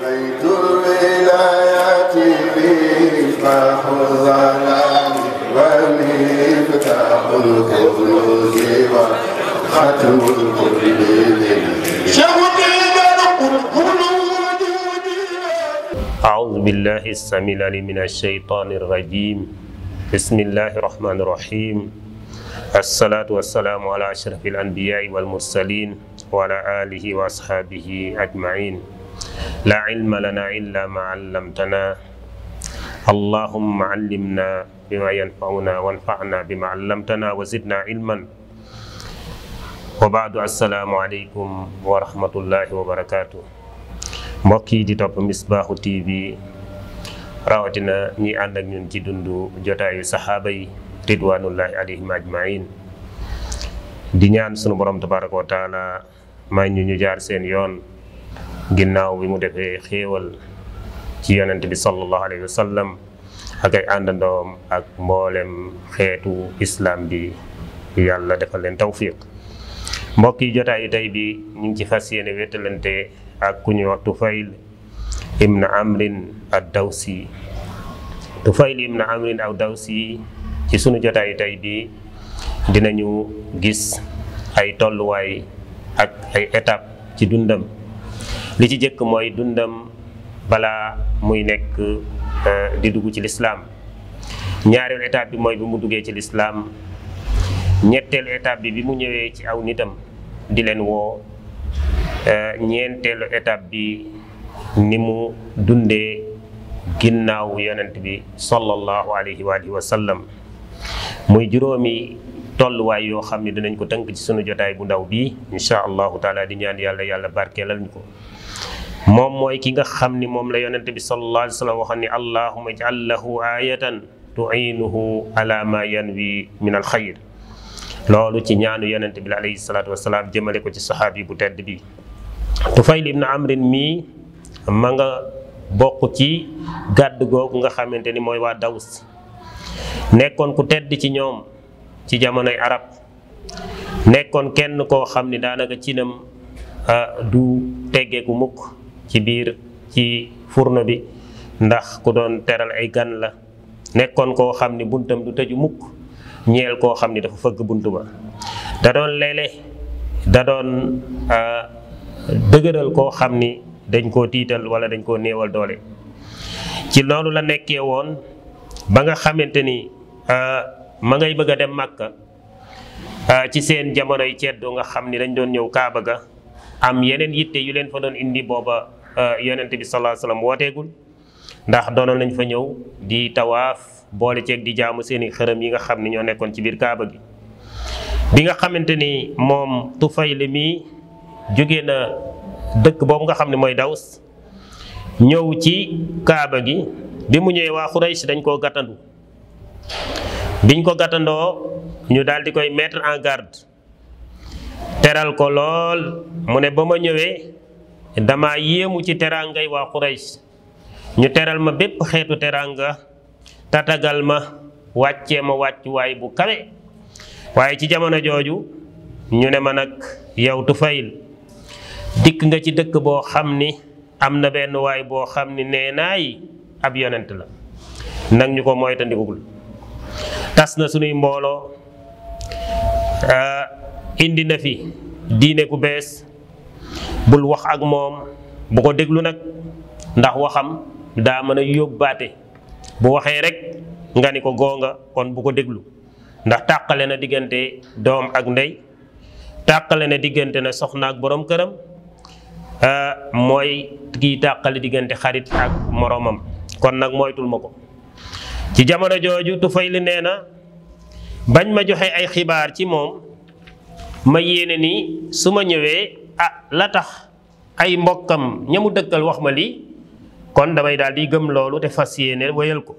بيت الولايات مفتاح الظلام ومفتاح الكنوز وختم الكل أعوذ بالله السميع العليم من الشيطان الرجيم بسم الله الرحمن الرحيم الصلاة والسلام على أشرف الأنبياء والمرسلين وعلى آله وأصحابه أجمعين لا علم لنا إلا ما علمتنا اللهم علمنا بما ينفعنا وانفعنا بما علمتنا وزدنا علما وبعد السلام عليكم ورحمة الله وبركاته mbokk yi di topp Misbaahu TV rawatina ñi ànd ak ñun ci dundu jotaayu saxaaba yi ridwanullahi alayhim ajmain di ñaan sunu borom tabaraka wa taala may ñu jaar seen yoon ginnaaw bi mu defee xéewal ci yonent bi sallallahu alayhi wa sallam ak ay àndandoom ak mboolem xeetu islam bi yàlla defal leen tawfiq mbokk yi jotaayu tey bi ñu ngi ci fas yéene wéttalante ak ku ñuy wax Tufayl ibn Amrin ad-Dawsi Tufayl ibn Amrin ad-Dawsi ci sunu jotaay tey bi dinañu gis ay tolluwaay ak ay étape ci dundam li ci jëkk mooy dundam balaa muy nekk di dugg ci lislaam ñaareelu étape bi mooy bi mu duggee ci lislaam ñetteelu étape bi mu ñëwee ci aw nitam di leen woo ñeenteelu étape bi ni mu dundee ginnaaw yonent bi sallallahu alayhi wa alihi wa sallam muy juróomi tolluwaay yoo xam ne dinañ ko tënk ci sunu jotaay bu ndaw bii insha allahu taala di ñaan yàlla barkeelal ñu ko moom mooy ki nga xam ni moom la yonent bi sallallahu alayhi wa sallam waxoon ni allahumma ij'al lahu ayatan tu'inuhu ala ma yanwi min al xayr loolu ci ñaanu yonent bi alayhi salaatu wasalaam jëmale ko ci saxaabi bu tedd bi Tufayl ibn Amrin mii ma nga bokk ci gàdd googu nga xamante ni mooy waa Daws nekkoon ku tedd ci ñoom ci jamonoy arab nekkoon kenn koo xam ni daanaka cinam du teggeeku mukk ci biir ci furno bi ndax ku doon teral ay gan la nekkoon koo xam ni buntam du tëju mukk ñeel koo xam ni dafa fëgg bunt ba da doon leele da doon dëgëral koo xam ni dañ koo tiital wala dañ koo néewal doole ci loolu la nekkee woon ba nga xamante ni ma ngay bëgg a dem Màkka ci seen jamonoy ceddo nga xam ni dañ doon ñëw Kaaba ga am yeneen yitte yu leen fa doon indi booba yonent bi sallallahu alayhi wasallam wooteegul ndax doonoon lañ fa ñëw di tawaaf boole ceeg di jaamu seeni xërëm yi nga xam ni ñoo nekkoon ci biir Kaaba gi bi nga xamante ni moom Tufayl mi jóge na dëkk boobu nga xam ne mooy Daws ñëw ci Kaaba gi bi mu ñëwee waa Xuraysh dañ koo gàttandu biñ ko gàttandoo ñu daal di koy mettre en garde teral ko lool mu ne ba ma ñëwee dama yéemu ci terangay waa Xuraysh ñu teral ma bépp xeetu teranga tatagal ma wàccee ma wàccuwaay bu kawe waaye ci jamono jooju ñu ne ma nag yow Tufayl dikk nga ci dëkk boo xam ni am na benn waay boo xam ni nee naay ab yonent la nag ñu ko moytandikul tas na sunuy mbooloo indi na fi diine ku bees bul wax ak moom bu ko déglu nag ndax waxam daa mën a yóbbaate bu waxee rek nga ni ko goonga kon bu ko déglu ndax tàqale na diggante doom ak ndey tàqale na diggante na soxna ak borom këram mooy kii tàqale diggante xarit ak moroomam kon nag moytul ma ko ci jamono jooju Tufayl nee na bañ ma joxe ay xibaar ci moom ma yéene ni su ma ñëwee la tax ay mbokkam ñamu dëkkal wax ma lii kon damay daal di gëm loolu te fas yéene wéyal ko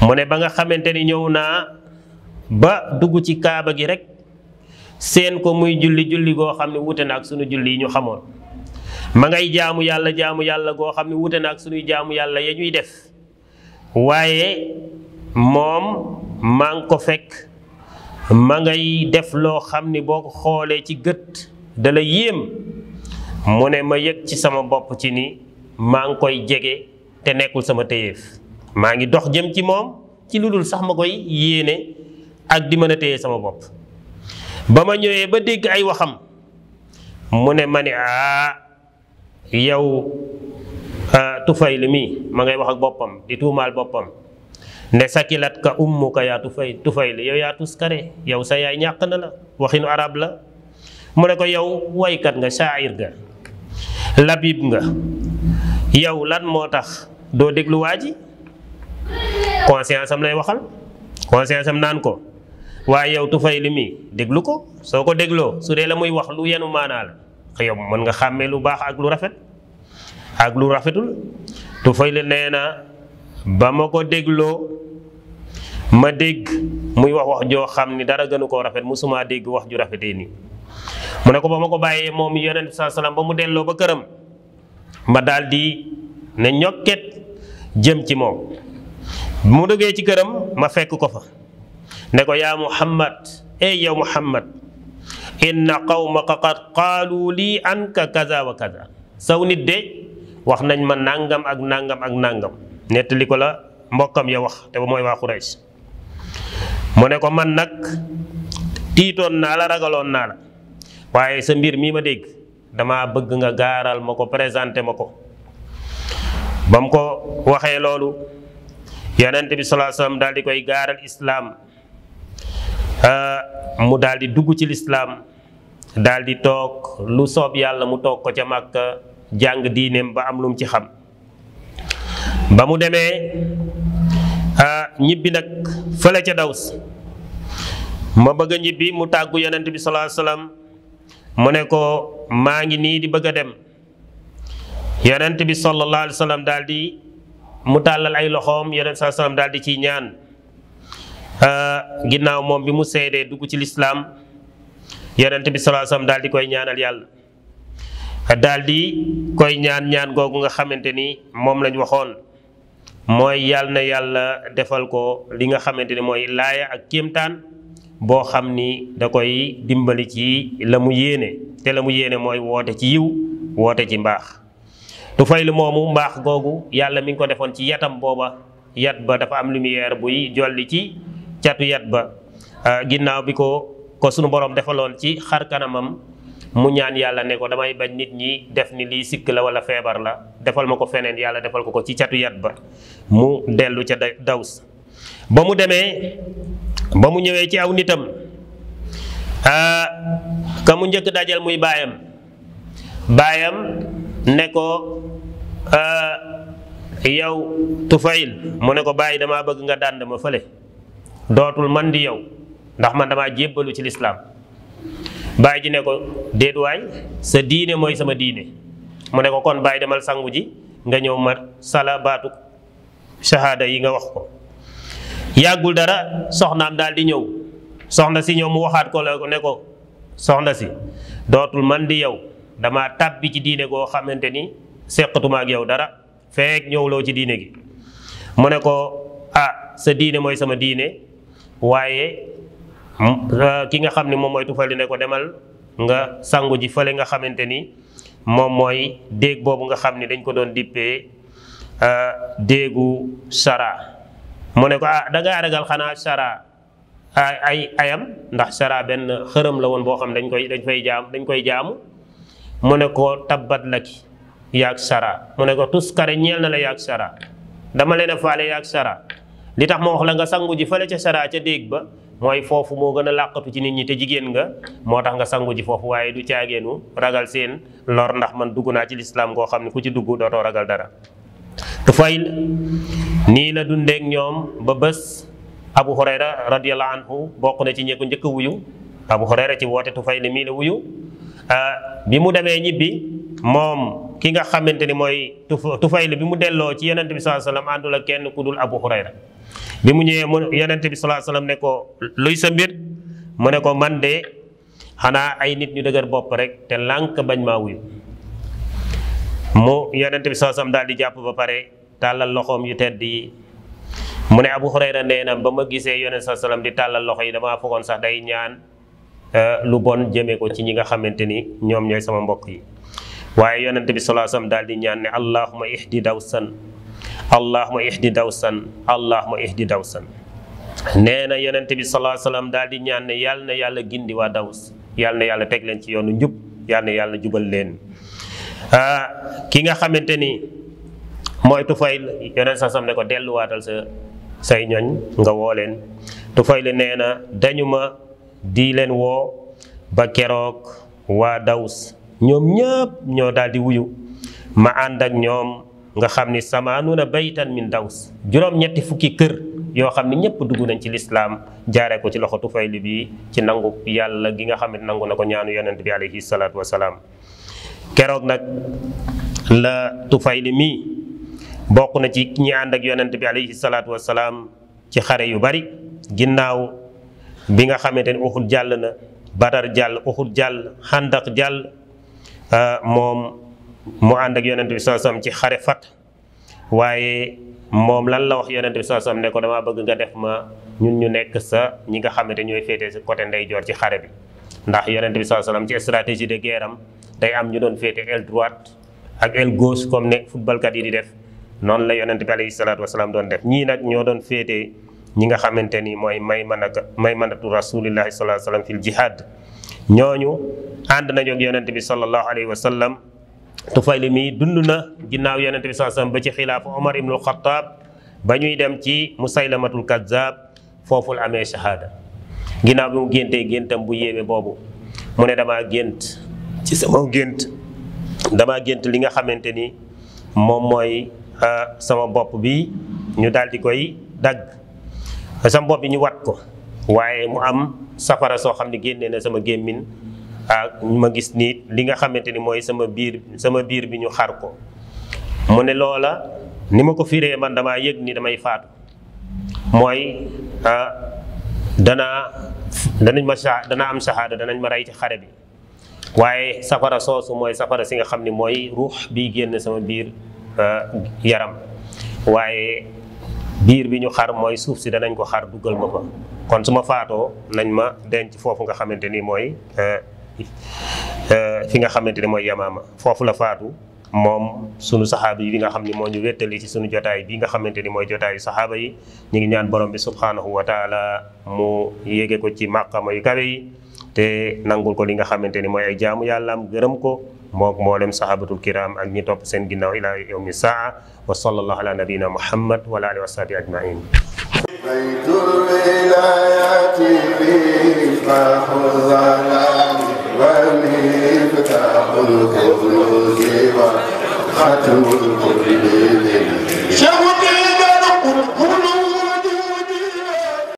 mu ne ba nga xamante ni ñëw naa ba dugg ci Kaaba gi rek seen ko muy julli goo xam ne wute na ak sunu julli yi ñu xamoon ma ngay jaamu yàlla goo xam ne wute na ak sunuy jaamu yàlla ya ñuy def waaye moom maa ngi ko fekk ma ngay def loo xam ni boo ko xoolee ci gët da la yéem mu ne ma yëg ci sama bopp ci ni maa ngi koy jege te nekkul sama téyeef maa ngi dox jëm ci moom ci lu dul sax ma koy yéene ak di mën a téye sama bopp. ba ma ñëwee ba dégg ay waxam mu ne ma ni yow Tufayl mi ma ngay wax ak boppam di tuumaal boppam ne sakilat ka ummuka yaa Tufayl yow yaa tuskare yow sa yaay ñàkk na la waxinu arab la. mu ne ko yow waykat nga shaa'ir nga labib nga yow lan moo tax doo déglu waa ji conscience am lay waxal conscience am naan ko waaye yow Tufayl mi déglu ko soo ko dégloo su dee la muy wax lu yenu maanaa la yow mën nga xàmmee lu baax ak lu rafet ak lu rafetul. Tufayl nee na ba ma ko dégloo ma dégg muy wax joo xam ni dara gënu koo rafet musuma dégg wax ju rafetee nii. mu ne ko ba ma ko bàyyee moom yonent saa salaam ba mu delloo ba këram ma daal di ne ñokket jëm ci moom. mu duggee ci këram ma fekk ko fa ne ko yaa Muhammad yow Muhammad inna qawmaka qad qaalu lii anka kaza wa kaza saw nit de wax nañ ma nangam ak nangam ak nangam nettali ko la mbokkam ya wax te ba mooy waa Quraysh. mu ne ko man nag tiitoon naa la ragaloon naa la waaye sa mbir mii ma dégg dama bëgg nga gaaral ma ko présenté ma ko. ba mu ko waxee loolu yonent bi sallallahu alayhi wasallam daal di koy gaaral islaam mu daal di dugg ci lislaam daal di toog lu soob yàlla mu toog ko ca Makka jàng diineem ba am lu mu ci xam. ba mu demee ñibbi nag fële ca Daws ma bëgg a ñibbi mu tàggu yonent bi sallallahu alayhi wasallam mu ne ko maa ngi nii di bëgg a dem. yonent bi sallallahu alayhi wasallam daal di mu tàllal ay loxoom yonent sallallahu alayhi wasallam daal di ciy ñaan ginnaaw moom bi mu seedee dugg ci lislaam yonent bi sallallahu alayhi wasallam daal di koy ñaanal yàlla daal di koy ñaan googu nga xamante ni moom lañ waxoon mooy yàlla na yàlla defal ko li nga xamante ni mooy laaya ak kéemtaan boo xam ni da koy dimbali ci la mu yéene te la mu yéene mooy woote ci yiw woote ci mbaax. Tufayl moomu mbaax googu yàlla mi ngi ko defoon ci yatam booba yat ba dafa am lumière buy jolli ci catu yat ba ginnaaw bi ko sunu borom defaloon ci xar kanamam mu ñaan yàlla ne ko damay bañ nit ñi def ni lii sikk la wala feebar la defal ma ko feneen yàlla defal ko ci catu yat ba mu dellu ca Daws. ba mu demee ba mu ñëwee ci aw nitam ka mu njëkk dajal muy baayam ne ko yow Tufayl mu ne ko bàyyi damaa bëgg nga dànd ma fële dootul man di yow ndax man damaa jébbalu ci lislaam. bàyyi ji ne ko déet waay sa diine mooy sama diine mu ne ko kon bàyyi demal sangu ji nga ñëw ma sala baatu shahada yi nga wax ko. yàggul dara soxnaam daal di ñëw soxna si ñëw mu waxaat ko la ne ko soxna si dootul man di yow dama tàbbi ci diine goo xamante ni seqatuma ak yow dara feek ñëwloo ci diine gi. mu ne ko sa diine mooy sama diine waaye ki nga xam ne moom mooy Tufayl ne ko demal nga sangu ji fële nga xamante ni moom mooy déeg boobu nga xam ni dañ ko doon dippee déegu Sara. mu ne ko da ngaa ragal xanaa Sara ay ayam ndax Sara benn xërëm la woon boo xam dañ koy jaamu. mu ne ko tabbat laki yaag Sara mu ne ko tuskare ñeel na la yaag Sara dama leen a faale yaag Sara li tax ma wax la nga sangu ji fële ca Sara ca déeg ba mooy foofu moo gën a làqatu ci nit ñi te jigéen nga moo tax nga sangu ji foofu waaye du caageenu ragal seen lor ndax man dugg naa ci lislaam koo xam ne ku ci dugg dootoo ragal dara. Tufayl nii la dundeek ñoom ba bés Abu Hurayra radiyallahu anhu bokk na ci ñi ko njëkk a wuyu. Abu Hurayra ci woote Tufayl mii la wuyu bi mu demee ñibbi moom ki nga xamante ni mooy Tufayl bi mu delloo ci yonent bi sallallahu alayhi wasallam àndul ak kenn ku dul Abu Hurayra. bi mu ñëwee mu yonent bi sallallahu alayhi wasallam ne ko luy sa mbir mu ne ko man de xanaa ay nit ñu dëgër bopp rek te lànk bañ maa wuyu. mu yonent bi sallallahu alayhi wasallam daal di jàpp ba pare tàllal loxoom yu tedd yi mu ne Abu Hurayra nee na ba ma gisee yonent sallallahu alayhi wasallam di tàllal loxo yi damaa foogoon sax day ñaan lu bon jëmee ko ci ñi nga xamante ni ñoom ñooy sama mbokk yi. waaye yonente bi sallallahu alayhi wasallam daal di ñaan ne allahuma ihdi dawsan allahuma ihdi dawsan allahuma ihdi dawsan. nee na yonente bi sallallahu alayhi wasallam daal di ñaan ne yàlla na yàlla gindi waa daws, yàlla na yàlla teg leen ci yoonu njub, yàlla na yàlla jubal leen. ki nga xamante ni mooy Tufayl, yonent sa sam ne ko delluwaatal say ñoñ nga woo leen. Tufayl nee na dañu ma di leen woo ba keroog waa daws ñoom ñëpp ñoo daal di wuyu ma ànd ak ñoom nga xam ni samaanuna baytan min daws, juróom-ñetti fukki kër yoo xam ne ñëpp dugg nañ ci lislaam jaaree ko ci loxo Tufayl bi ci nangu yàlla gi nga xam ne nangu na ko ñaanu yonent bi alayhi salaatu wasalaam. keroog nag la Tufayl mi bokk na ci ñi ànd ak yonent bi alayhi salaatu wasalaam ci xare yu bari. ginnaaw bi nga xamante ni Uhud jàll na, Badar jàll, Uhud jàll, Xandaq jàll, moom mu ànd ak yonent bi sallallahu alayhi wasallam ci xare Fat. waaye moom lan la wax yonent bi sallallahu alayhi wasallam ne ko damaa bëgg nga def ma ñun ñu nekk sa ñi nga xamante ñooy féete si côté ndeyjoor ci xare bi, ndax yonent bi sallallahu alayhi wasallam ci stratégie de guerre am day am ñu doon féete aile droite ak aile gauche comme ne footballkat yi di def. noonu la yonent bi alayhi salaatu wasalaam doon def. ñii nag ñoo doon féete ñi nga xamante ni mooy maymanatu rasulillahi sallallahu alayhi wasallam fil jihad. ñooñu ànd nañu ak yonent bi sallallahu alayhi wasallam. Tufayl mi dund na ginnaaw yonent bi sallallahu alayhi wasallam ba ci xilaafa Omar ibnul Xattaab ba ñuy dem ci Musaylamatul Kazzab, foofu la amee shahada. ginnaaw bi mu géntee géntam bu yéeme boobu mu ne damaa gént ci sama gént damaa gént li nga xamante ni moom mooy sama bopp bi ñu daal di koy dagg, sama bopp bi ñu wat ko, waaye mu am safara soo xam ne génnee na sama gémmin ak ma gis ni li nga xamante ni mooy sama biir bi ñu xar ko. mu ne loola ni ma ko firee man damaa yëg ni damay faatu, mooy dana am shahada, danañ ma rey ci xare bi, waaye safara soosu mooy safara si nga xam ni mooy ruux bi génn sama biir yaram, waaye biir bi ñu xar mooy suuf si danañ ko xar duggal ma fa. kon su ma faatoo nañ ma denc foofu nga xamante ni mooy fi nga xamante ni mooy Yamaama. foofu la faatu moom sunu saxaaba yi nga xam ni moo ñu wéttali ci sunu jotaay bi nga xamante ni mooy jotaayu saxaaba yi. ñu ngi ñaan borom bi subhanahu wa taala mu yéege ko ci màqama yu kawe yi te nangul ko li nga xamante ni mooy ay jaamu yàllaam, gërëm ko mook mboolem sahabatul kiram ak ñi topp seen ginnaaw ila yawmi saa. wa sallallahu ala nabiyina muhammad wa ala alihi wa sahbihi ajmain. baytul wilayati miftaahul zalaami wa miftaahul khuluudi wa xatmul qurbi